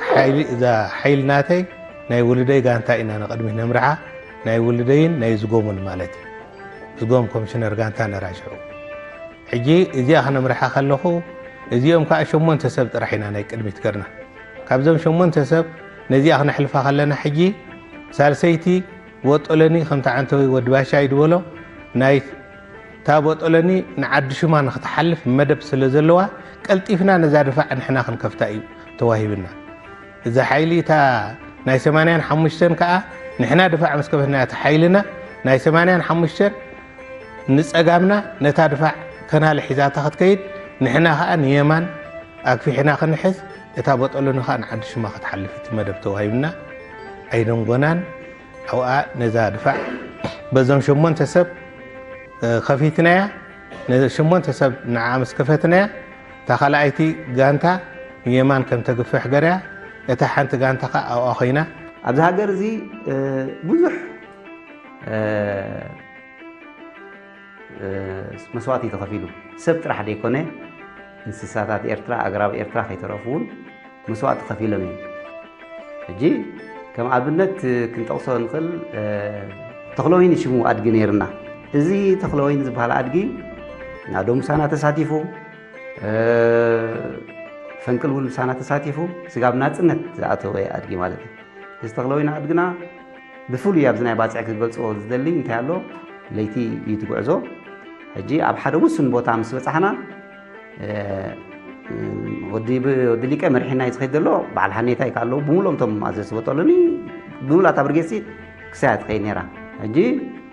ሓይሊ፣ እዛ ሓይሊ ናተይ ናይ ውልደይ ጋንታ ኢና ንቕድሚት ነምርሓ፣ ናይ ውልደይን ናይ ዝጎሙን ማለት እዩ። ዝጎም ኮሚሽነር ጋንታ ነራ ሽዑ። ሕጂ እዚኣ ክነምርሓ ከለኹ፣ እዚኦም ከኣ ሸሞንተ ሰብ ጥራሕ ኢና ናይ ቅድሚት ገርና። ካብዞም ሸሞንተ ሰብ ነዚኣ ክነሕልፋ ከለና፣ ሕጂ ሳልሰይቲ ቦጦሎኒ፣ ከምቲ ዓንተወይ ወዲ ባሻይ ዝበሎ፣ ናይ እታ ቦጦሎኒ ንዓዲ ሹማ ንክትሓልፍ መደብ ስለ ዘለዋ፣ ቀልጢፍና ነዛ ድፋዕ ንሕና ክንከፍታ እዩ ተዋሂብና። እዛ ሓይሊ እታ ናይ ሰማንያን ሓሙሽተን ከኣ ንሕና ድፋዕ ምስ ከፈትና፣ እታ ሓይልና ናይ ሰማንያን ሓሙሽተን ንጸጋምና ነታ ድፋዕ ከናል ሒዛታ ክትከይድ፣ ንሕና ከኣ ንየማን ኣግፊሕና ክንሕዝ፣ እታ ቦጦሎኒ ከኣ ንዓዲ ሹማ ክትሓልፍ እቲ መደብ ተዋሂብና። ኣይደንጎናን። ኣብኣ ነዛ ድፋዕ በዞም ሸሞንተ ሰብ፣ እ፣ ከፊትናያ። ነዚ ሸሞንተ ሰብ ንዓ ምስ ከፈትናያ፣ እታ ካልኣይቲ ጋንታ ንየማን ከም ተግፍሕ ገርያ፣ እታ ሓንቲ ጋንታ ኸኣ ኣብኣ ኾይና። ኣብዚ ሃገር እዚ፣ እ፣ ብዙሕ፣ እ፣ እ፣ መስዋእቲ ተኸፊሉ። ሰብ ጥራሕ ደይኮነ፣ እንስሳታት ኤርትራ፣ ኣግራብ ኤርትራ ከይተረፉ እውን መስዋእቲ ከፊሎም እዮም። ሕጂ ከም ኣብነት ክንጠቕሶ ንኽእል፣ እ፣ ተኽለወይኒ ሽሙ ኣድጊ ነይርና። እዚ ተኽለወይኒ ዝበሃል ኣድጊ ናዶ ምሳና ተሳቲፉ፣ እ፣ ፈንቅል እውን ምሳና ተሳቲፉ፣ ስጋብ ናጽነት ዝኣተወ ኣድጊ ማለት እዩ። እዚ ተኽለወይኒ ኣድግና ብፍሉይ ኣብዚ ናይ ባጽዕ ክገልጽዎ ዝደሊ እንታይ ኣሎ፣ ለይቲ እዩ እቲ ጉዕዞ። ሕጂ ኣብ ሓደ ውሱን ቦታ ምስ በጻሕና፣ እ፣ ወዲ ብ-፣ ወዲ ሊቀ መሪሕና እዩ ዝኸይድ ዘሎ፣ በዓል ሓኔታይ ከኣ ኣለዉ፣ ብምሉኦም እቶም ኣዘዝቲ ቦጦሎኒ፣ ብምሉእ እታ ብርጌድ ሲ ክሳያ ትኸይድ ነይራ። ሕጂ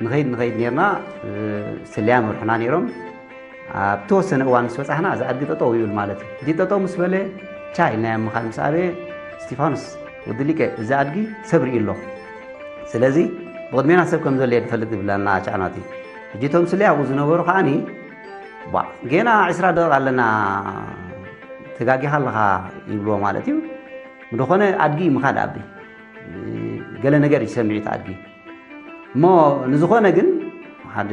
ንኸይድ፣ ንኸይድ ነይርና፣ እ፣ ስለያ መርሑና ነይሮም። ኣብ ተወሰነ እዋን ምስ በጻሕና፣ እዚ ኣድጊ ጠጠው ይብል ማለት እዩ። ሕጂ ጠጠው ምስ በለ፣ ቻ ኢልናዮ ምኻድ ምስ ኣበየ፣ "እስቲፋኖስ፣ ወዲ ሊቀ፣ እዚ ኣድጊ ሰብ ርእዩ ኣሎ። ስለዚ፣ ብቕድሜና ሰብ ከም ዘሎ እየ ዝፈልጥ" ይብለና ቻዕናቲ። ሕጂ እቶም ስለያ ኣብኡ ዝነበሩ ከኣኒ፣ "ቧዕ፣ ጌና ዕስራ ደቂቕ ኣለና፣ ተጋጊኻ ኣለኻ" ይብልዎ ማለት እዩ። ብዝኾነ ኣድጊ ምኻድ ኣቢ፣ ገለ ነገር እዩ ሰሚዑ እቲ ኣድጊ። እሞ ንዝኾነ ግን ሓደ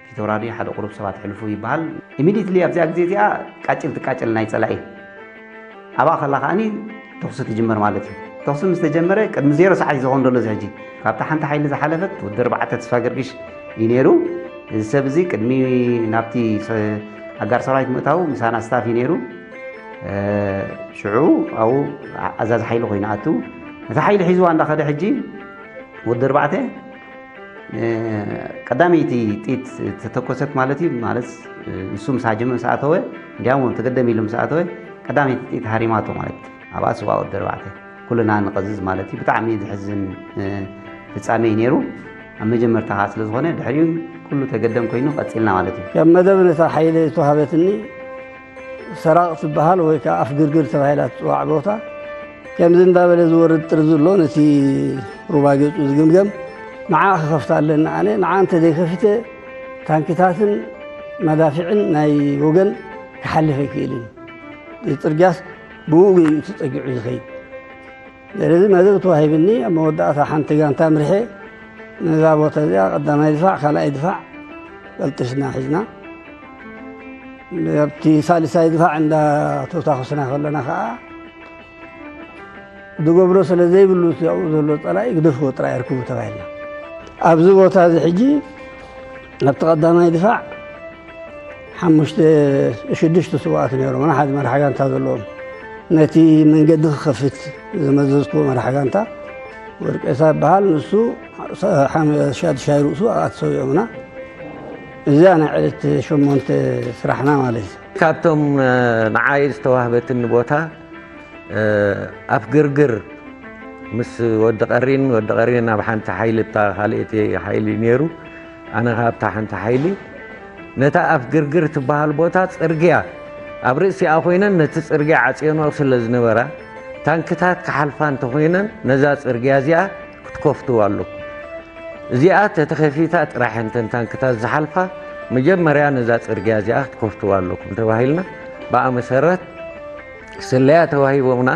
ፊት ኣውራሪ ሓደ ቁሩብ ሰባት ሕልፉ ይበሃል። ኢሚዲትሊ ኣብዚኣ ግዜ እዚኣ ቃጭል ትቃጨል ናይ ጸላኢ። ኣብኣ ከላ ከኣኒ ተኹሲ ትጅመር ማለት እዩ። ተኹሲ ምስ ተጀመረ ቅድሚ ዜሮ ሰዓት እዩ ዝኸውን ዘሎ እዚ ሕጂ። ካብታ ሓንቲ ሓይሊ ዝሓለፈት ወዲ ኣርባዕተ ተስፋ ገርግሽ እዩ ነይሩ። እዚ ሰብ እዚ ቅድሚ ናብቲ ሰ-፣ ኣጋር ሰራዊት ምእታዉ ምሳና ስታፍ እዩ ነይሩ። እ፣ ሽዑ ኣብኡ ኣዛዚ ሓይሊ ኮይኑ ኣቱ። ነታ ሓይሊ ሒዝዋ እንዳኸደ ሕጂ ወዲ ኣርባዕተ፣ እ፣ ቀዳመይቲ ጥይት ተተኮሰት ማለት እዩ። ማለት፣ እ፣ ንሱ ምስ ሃጀመ ምስ ኣተወ፣ እንዲያውም ተገደም ኢሉ ምስ ኣተወ፣ ቀዳመይቲ ጥይት ሃሪማቶ ማለት እዩ። ኣብኣ ስዋ ወዲ ኣርባዕተ። ኩልና ንቐዝዝ ማለት እዩ። ብጣዕሚ ዘሕዝን፣ እ፣ ፍጻመ እዩ ነይሩ። ኣብ መጀመርታ ከዓ ስለ ዝኾነ፣ ድሕሪኡ ኩሉ ተገደም ኮይኑ ቀጺልና ማለት እዩ። ካብ መደብ ነታ ሓይሊ ዝተዋሃበትኒ ሰራቕ ትበሃል ወይ ከዓ ኣፍ ግርግር ተባሂላ ትጽዋዕ ቦታ፣ ከምዚ እንዳበለ ዝወርድ ጥርዚ ኣሎ፣ ነቲ ሩባ ገጹ ዝግምገም፣ ንዓ ክኸፍታ ኣለኒ ኣነ። ንዓ እንተ ዘይከፊተ፣ ታንክታትን መዳፊዕን ናይ ወገን ክሓልፍ ኣይክእልን። እዚ ጽርግያስ ብኡ እዩ ተጸጊዑ ዝኸይድ። ስለዚ መደብ ተዋሂብኒ፣ ኣብ መወዳእታ ሓንቲ ጋንታ ምርሐ፣ ነዛ ቦታ እዚኣ ቀዳማይ ድፋዕ፣ ካልኣይ ድፋዕ ቀልጢፍና ሒዝና። ኣብቲ ሳልሳይ ድፋዕ እንዳተታኹስና ከለና ከዓ፣ ዝገብሮ ስለ ዘይብሉ፣ እቲ ኣብኡ ዘሎ ጸላኢ ግደፍዎ ጥራይ ኣርክቡ ተባሂልና። ኣብዚ ቦታ እዚ ሕጂ ኣብቲ ቀዳማይ ድፋዕ ሓሙሽተ፣ ሽዱሽተ ስውኣት ነይሮም፣ ሓደ መራሕ ጋንታ ዘለዎም። ነቲ መንገዲ ክኸፍት ዝመዘዝክዎ መራሕ ጋንታ ወርቄሳ ይበሃል። ንሱ ሓ-፣ ሻድሻይ ርእሱ ኣብኣ ተሰዊኦምና። እዛ ናይ ዕለት ሸሞንተ ስራሕና ማለት እዩ። ካብቶም ንዓይ ዝተዋህበትኒ ቦታ ኣፍ ግርግር ምስ ወዲ ቀሪን፣ ወዲ ቀሪን ኣብ ሓንቲ ሓይሊ፣ እታ ካልእቲ ሓይሊ ነይሩ፣ ኣነ ካብታ ሓንቲ ሓይሊ። ነታ ኣፍ ግርግር ትበሃል ቦታ ጽርግያ ኣብ ርእሲኣ ኮይነን ነቲ ጽርግያ ዓጽዮንኦ ስለ ዝነበራ፣ ታንክታት ክሓልፋ እንተኾይነን ነዛ ጽርግያ እዚኣ ክትከፍትዋ ኣለኩም። እዚኣ ተተኸፊታ ጥራሕ እንተን ታንክታት ዝሓልፋ፣ መጀመርያ ነዛ ጽርግያ እዚኣ ክትከፍትዋ ኣለኩም ተባሂልና። ብኣ መሰረት ስለያ ተዋሂቦምና።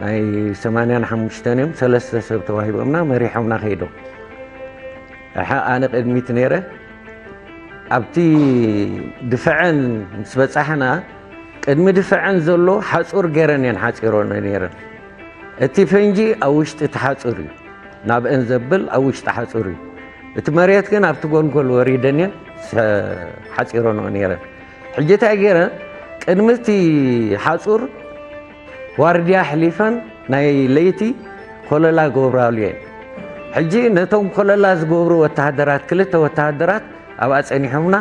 ናይ ሰማንያን ሓሙሽተን እዮም፣ ሰለስተ ሰብ ተዋሂቦምና፣ መሪሖምና ከይዶም። ኣነ ቅድሚት ነይረ። ኣብቲ ድፍዐን ምስ በጻሕና፣ ቅድሚ ድፍዐን ዘሎ ሓጹር ገይረን እየን ሓጺሮን ነይረን። እቲ ፈንጂ ኣብ ውሽጢ እቲ ሓጹር እዩ፣ ናብአን ዘብል ኣብ ውሽጢ ሓጹር እዩ። እቲ መሬት ግን ኣብቲ ጎልጎል ወሪደን እየን ሓጺሮንኦ ነይረን። ሕጂ እንታይ ገይረን? ቅድሚ እቲ ሓጹር ዋርድያ ኣሕሊፈን ናይ ለይቲ ኮለላ ገብራሉ እየን። ሕጂ ነቶም ኮለላ ዝገብሩ ወተሃደራት፣ ክልተ ወተሃደራት ኣብኣ ጸኒሖምና፣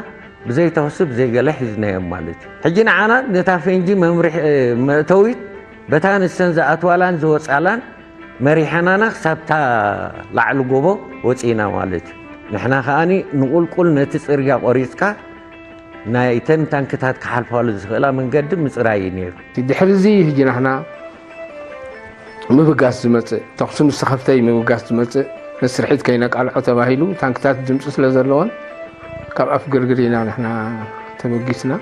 ብዘይ ተኹሲ ብዘይ ገለ ሒዝናዮም ማለት እዩ። ሕጂ ንዓና ነታ ፈንጂ መምርሒ፣ መእተዊት በታ ንሰን ዝኣትዋላን ዝወጻላን መሪሐናና ክሳብታ ላዕሊ ጎቦ ወጺእና ማለት እዩ። ንሕና ከኣኒ ንቁልቁል ነቲ ጽርግያ ቆሪጽካ ናይተን ታንክታት ክሓልፋሉ ዝኽእላ መንገዲ ምጽራይ እዩ ነይሩ። ድሕሪ እዚ ሕጂ ናሕና ምብጋስ ዝመጽእ፣ ተኹሲ ምስ ተኸፍተ እዩ ምብጋስ ዝመጽእ፣ ነስርሒት ከይነቃልዖ ተባሂሉ፣ ታንክታት ድምጺ ስለ ዘለወን፣ ካብ ኣፍ ግርግር ኢና ንሕና ተበጊስና።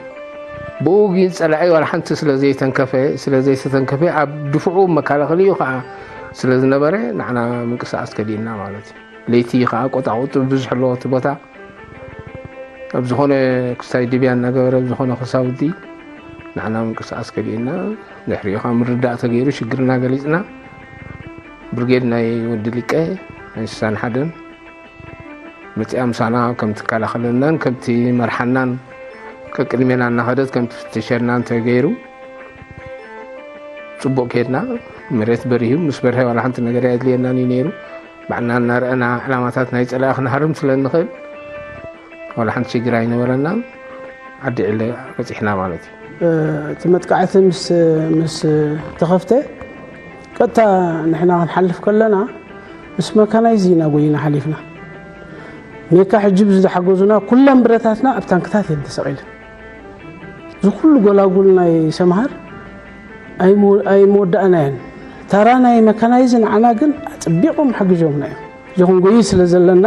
ብኡ ግን ጸላኢ ዋላ ሓንቲ ስለ ዘይተንከፈ፣ ስለ ዘይተተንከፈ፣ ኣብ ድፉዑ መከላኸሊኡ ኸዓ ስለ ዝነበረ፣ ንሕና ምንቅስቃስ ከሊእና ማለት እዩ። ለይቲ ኸዓ ቆጣቑጥ ብዙሕ ኣለዎ እቲ ቦታ። ኣብ ዝኾነ ክስታይ ድብያ እናገበረ፣ ኣብ ዝኾነ ክሳውዲ ንዓና ምንቅስቃስ ከሊእና፣ ድሕሪኡ ኸዓ ምርዳእ ተገይሩ ሽግርና ገሊጽና፣ ብርጌድ ናይ ወዲ ሊቀ ናይ ስሳን ሓደን መጺኣ ምሳና ከም ትከላኸለናን ከም ትመርሓናን፣ ቀቅድሜና እናኸደት ከም ትፍትሸናን ተገይሩ። ጽቡቕ ኬድና። መሬት በሪሁ፣ ምስ በርሀ ዋላ ሓንቲ ነገር ኣየድልየናን እዩ ነይሩ። ባዕልና እናረኣና ዕላማታት ናይ ጸላኢ ክንሃርም ስለ እንኽእል፣ ዋላ ሓንቲ ሽግር ኣይነበረናን። ዓዲ ዕለ በጺሕና ማለት እዩ። እቲ መጥቃዕቲ ምስ፣ ምስ ተኸፍተ፣ ቀጥታ ንሕና ክንሓልፍ ከለና፣ ምስ መካናይዝ ኢና ጎይና ሓሊፍና። ሜካ ሕጂ ብዝሓገዙና ኩለን ብረታትና ኣብ ታንክታት እየን ተሰቒለን። እዚ ኩሉ ጎላጉል ናይ ሰምሃር ኣይሞ-፣ ኣይመወዳእናየን። ተራ ናይ መካናይዝ ንዓና ግን ኣጸቢቖም ሓጊዞምና እዮም። እዚ ክንጎይ ስለ ዘለና፣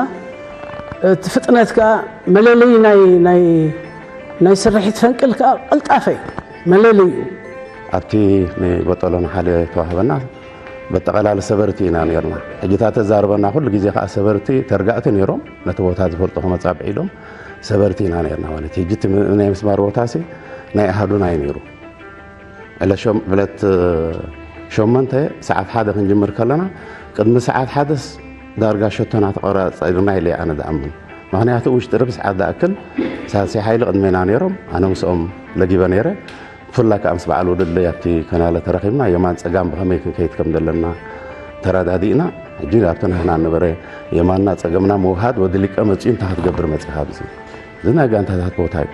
እቲ ፍጥነት ከኣ መለለዪ ናይ፣ ናይ፣ ናይ ስርሒት ፈንቅል ከኣ ቅልጣፈ እዩ፣ መለለዪኡ። ኣብቲ ንበጠሎ ንሓደ ተዋህበና፣ በጠቐላሊ ሰበርቲ ኢና ነርና። ሕጂ እታ ተዛርበና ኩሉ ግዜ ከኣ ሰበርቲ ተርጋእቲ ነይሮም፣ ነቲ ቦታ ዝፈልጡ ክመጻ ብዒዶም ሰበርቲ ኢና ነርና ማለት እዩ። ሕጂ እቲ ም-፣ ናይ ምስማር ቦታሲ ናይ ኣሃዱና እዩ ነይሩ። ዕለት ሸም-፣ ዕለት ሸሞንተ ሰዓት ሓደ ክንጅምር ከለና፣ ቅድሚ ሰዓት ሓደስ ዳርጋ ሸቶና ተቆራጸድና ኢለ ኣነ ዝኣምን። ምኽንያቱ ውሽጢ ርብዒ ሰዓት ዝኣክል ሳልሳይ ሓይሊ ቅድሜና ነይሮም፣ ኣነ ምስኦም ለጊበ ነይረ። ብፍላይ ከኣ ምስ በዓል ውድለይ ኣብቲ ከናለ ተረኺብና፣ የማን ጸጋም ብኸመይ ክንከይድ ከም ዘለና ተረዳዲእና፣ ሕጂ ኣብቲ ናህና ነበረ የማንና ጸገምና ምውሃድ፣ ወዲ ሊቀ መጺኡ እንታይ ክትገብር መጺኻ ኣብዚ? እዚ ናይ ጋንታታት ቦታ እዩ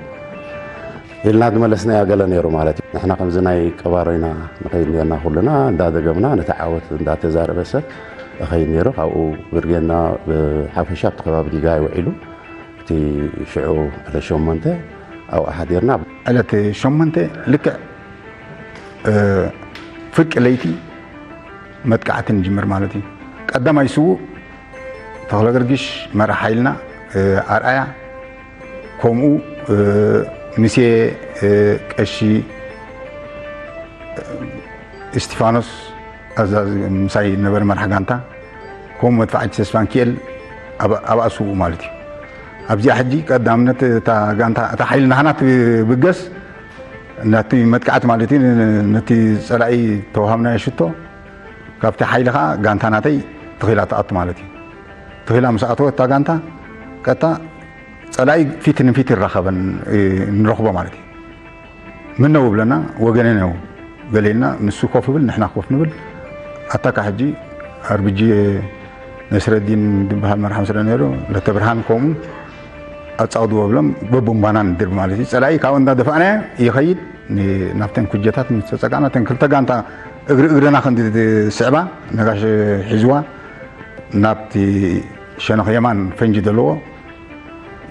ኢልና ዝመለስናዮ ገለ ነይሩ ማለት እዩ። ንሕና ከምዚ ናይ ቀባሮ ኢና ንኸይድ ነርና፣ ኩልና እንዳደገምና ነቲ ዓወት እንዳተዛረበ ሰብ እኸይድ ነይሩ። ካብኡ ብርጌድና ብሓፈሻ ኣብቲ ከባቢ ዲጋይ ውዒሉ፣ እቲ ሽዑ ዕለት ሸሞንተ ኣብኡ ሓዲርና። ዕለት ሸሞንተ ልክዕ፣ እ፣ ፍርቂ ለይቲ መጥቃዕቲ ንጅምር ማለት እዩ። ቀዳማይ ስዉእ ተኽለ ገርጊሽ መራሕ ሓይልና፣ እ፣ ኣርኣያ፣ ከምኡ፣ እ፣ ምሴ፣ እ፣ ቀሺ፣ እ፣ እስቲፋኖስ ኣዛዚ ምሳይ ነበረ መራሕ ጋንታ፣ ከምኡ መድፍዓይቲ ተስፋንኪኤል ኣብ-፣ ኣብኣ ስዉእ ማለት እዩ። ኣብዚኣ ሕጂ ቀዳምነት እታ ጋንታ፣ እታ ሓይሊ ናህና ትብገስ፣ ነቲ መጥቃዕቲ ማለት እዩ፣ ን-፣ ነቲ ጸላኢ ተዋሃብናዮ ሽቶ፣ ካብቲ ሓይሊ ኸኣ ጋንታ ናተይ ትኺላ ትኣቱ ማለት እዩ። ትኺላ ምስ ኣተወት እታ ጋንታ፣ ቀጥታ ጸላኢ ፊት ንፊት ይራኸበን፣ እ፣ ንረኽቦ ማለት እዩ። ምነው ብለና፣ ወገነ ነው ገሌልና፣ ንሱ ኮፍ ይብል፣ ንሕና ኮፍ ንብል። ኣታካ ሕጂ ኣርቢጂ ነስረዲን ዝበሃል መርሓም ስለ ነይሩ፣ ለተብርሃን ከምኡ፣ ኣጻውድዎ ብሎም በቡምባና ንድርቢ ማለት እዩ። ጸላኢ ካብኡ እንዳደፋእናዮ ይኸይድ። ን-፣ ናብተን ኩጀታት ምስ ተጸጋዕና፣ እተን ክልተ ጋንታ እግሪ እግርና ክንዲ ዝስዕባ፣ ነጋሽ ሒዝዋ ናብቲ ሸነኽ የማን ፈንጂ ዘለዎ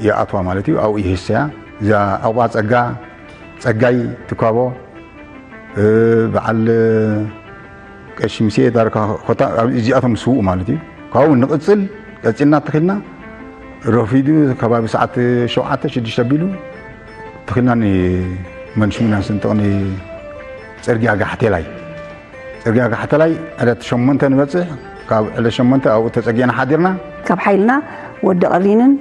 ይኣትዋ ማለት እዩ። ኣብኡ ይህሰያ። እዛ ዕቑባ ጸጋ፣ ጸጋይ ትኳቦ፣ እ፣ በዓል ቀሺ ሙሴ ዳርካ ኮታ፣ ኣብ እዚኣቶም ስውእ ማለት እዩ። ካብኡ ንቕጽል፣ ቀጺልና ተኺልና፣ ረፊዱ ከባቢ ሰዓት ሸውዓተ ሽዱሽተ ኣቢሉ ተኺልና ንመንሽሚና ስንጥቕ ንጽርግያ ጋሕቴላይ። ጽርግያ ጋሕቴላይ ዕለት ሸሞንተ ንበጽሕ፣ ካብ ዕለት ሸሞንተ ኣብኡ ተጸጊዕና ሓዲርና። ካብ ሓይልና ወዲ ቀሪንን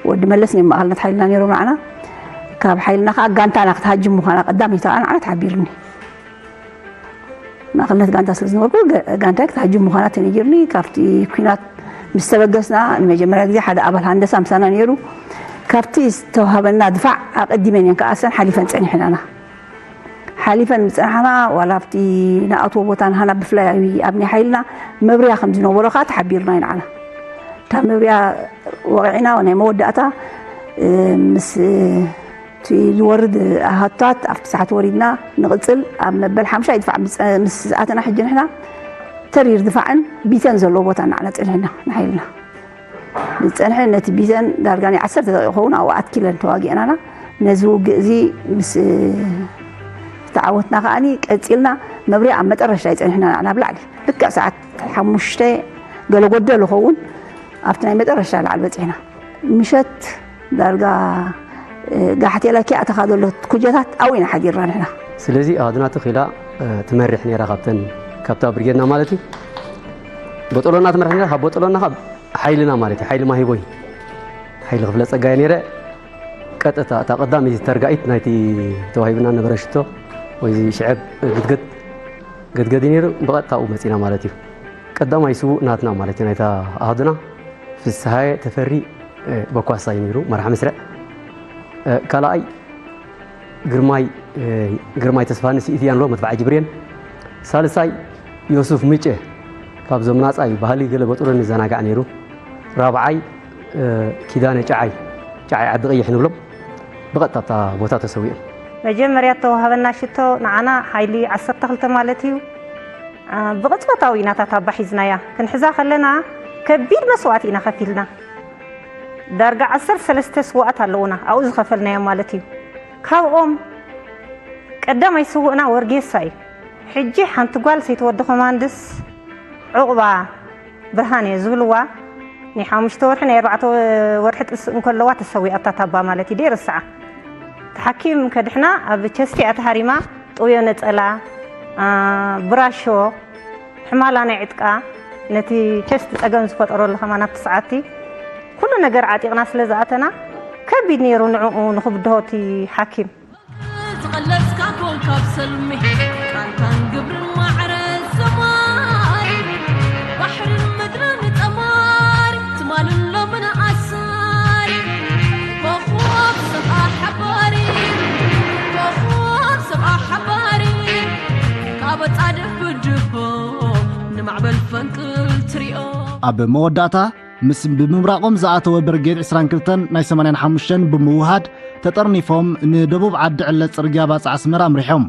ወዲ መለስን እዮም ማእኸልነት ሓይልና ነይሮም ንዓና። ካብ ሓይልና ከዓ ጋንታና ክትሃጅም ምዃና ቀዳመይቲ ከዓ ንዓና ተሓቢርኒ። ማእኸልነት ጋንታ ስለ ዝነበርኩ፣ ገ-፣ ጋንታይ ክትሃጅም ምዃና ተነጊርኒ። ካብቲ ኲናት ምስ ተበገስና፣ ንመጀመርያ ግዜ ሓደ ኣባል ሃንደሳ ምሳና ነይሩ። ካብቲ ዝተዋሃበና ድፋዕ ኣቐዲመን እየን ከኣ እሰን ሓሊፈን ጸኒሐናና። ሓሊፈን ምስ ጸናሕና፣ ዋላ ኣብቲ ንኣትዎ ቦታ ንሃና ብፍላይ ኣብ፣ ኣብ ናይ ሓይልና መብርያ ከም ዝነበሮ ከኣ ተሓቢርና እዩ ንዓና። እታ መብርያ ወቒዕና፣ ናይ መወዳእታ፣ እ፣ ምስ እቲ ዝወርድ ኣሃታት ኣብቲ ሰዓት ወሪድና ንቕጽል። ኣብ መበል ሓምሻይ ድፋዕ ምስ፣ ምስ ኣተና ሕጂ ንሕና ተሪር ድፋዕን ቢተን ዘለዎ ቦታ ንዓና ጸኒሕና ንሓይልና። ዝጸንሐ ነቲ ቢተን ዳርጋ ናይ ዓሰርተ ደቂቕ ክኸውን ኣብኡ ኣትኪለን ተዋጊእናና። ነዚ ውግእ እዚ ምስ ዝተዓወትና ከኣኒ ቀጺልና መብርያ ኣብ መጠረሽታ ይጸኒሕና ንዓና ኣብ ላዕሊ። ልክዕ ሰዓት ሓሙሽተ ገለ ጎደሎ ኸውን ኣብቲ ናይ መጠረሽታ ላዕሊ በጺሕና። ምሸት ዳርጋ፣ እ፣ ጋሕቴላ ኪኣተኻ ዘሎ ኩጀታት ኣብኡ ኢና ሓዲርና ንሕና። ስለዚ ኣድናቲ ኺላ፣ እ፣ ትመርሕ ነይራ ካብተን፣ ካብታ ብርጌድና ማለት እዩ። ቦጠሎና ትመርሕ ነይራ፣ ካብ ቦጠሎና ካብ ሓይልና ማለት እዩ፣ ሓይሊ ማሂቦይ፣ ሓይሊ ክፍለ ጸጋይ ነይረ። ቀጥታ እታ ቀዳመይቲ ተርጋኢት ናይቲ ተዋሂብና ነበረ ሽቶ ወይ ሽዕብ ግድግድ፣ ግድገድ እዩ ነይሩ። ብቐጥታ ኣብኡ መጺና ማለት እዩ። ቀዳማይ ስዉእ ናትና ማለት እዩ፣ ናይታ ኣሃዱና ፍስሃየ ተፈሪ፣ እ፣ በኳሳ እዩ ነይሩ፣ መራሕ መስርዕ። እ፣ ካልኣይ ግርማይ፣ እ፣ ግርማይ ተስፋንስ ኢትያን ኣሎ፣ መድፍዓይ ጅብሬን። ሳልሳይ ዮሱፍ ምጨ፣ ካብዞም ናጻ እዩ፣ ባህሊ ገለ በጥሮ ንዘናጋዕ ነይሩ። ራብዓይ፣ እ፣ ኪዳነ ጨዓይ፣ ጨዓይ ዓዲ ቀይሕ ንብሎም፣ ብቐጥታ ኣብታ ቦታ ተሰዊኦም። መጀመርያ እተዋሃበና ሽቶ ንዓና ሓይሊ ዓሰርተ ክልተ ማለት እዩ። እ፣ ብቕጽበታዊ ኢና እታ ታባ ሒዝናያ። ክንሕዛ ከለና ከቢድ መስዋእቲ ኢና ከፊልና። ዳርጋ ዓሰርተ ሰለስተ ስውኣት ኣለዉና፣ ኣብኡ ዝኸፈልናዮም ማለት እዩ። ካብኦም ቀዳማይ ስውእና ወርጌሳ እዩ። ሕጂ ሓንቲ ጓል ሰይቲ ወዲ ኮማንድስ ዑቕባ ብርሃን እየ ዝብልዋ፣ ናይ ሓሙሽተ ወርሒ ናይ ኣርባዕተ ወርሒ ጥንሲ እንከለዋ ተሰዊኣ ኣብታ ታባ ማለት እዩ። ደይርስዓ። እቲ ሓኪም ከድሕና ኣብ ቸስቲ እያ ተሃሪማ፣ ጥውዮ ነጸላ፣ አ፣ ብራሾ፣ ሕማላ ናይ ዕጥቃ፣ ነቲ ቸስቲ ጸገም ዝፈጠረሉ ከማን ኣብቲ ሰዓቲ ኩሉ ነገር ዓጢቕና ስለ ዝኣተና፣ ከቢድ ነይሩ ንዕኡ ንኽብድሆ እቲ ሓኪም። ዝቐለስካ ኮንካ ብሰልሚ፣ ቃልካን ግብርን ማዕረ ሰማይ፣ ባሕርን ምድርን ጠማሪ፣ ትማልን ሎምን ኣሳሪ፣ ኮኾብ ሰብኣ ሓባሪ፣ ኮኾብ ሰብኣ ሓባሪ፣ ካብ ኣጻድፍ ብድሆ ንማዕበል ፈንቅል ትሪኦ። ኣብ መወዳእታ፣ ምስ ብምብራቖም ዝኣተወ ብርጌድ ዕስራን ክልተን ናይ ሰማንያን ሓሙሽተን ብምውሃድ፣ ተጠርኒፎም ንደቡብ ዓዲ ዕለ ጽርግያ ባጽዕ ኣስመራ ኣምሪሖም።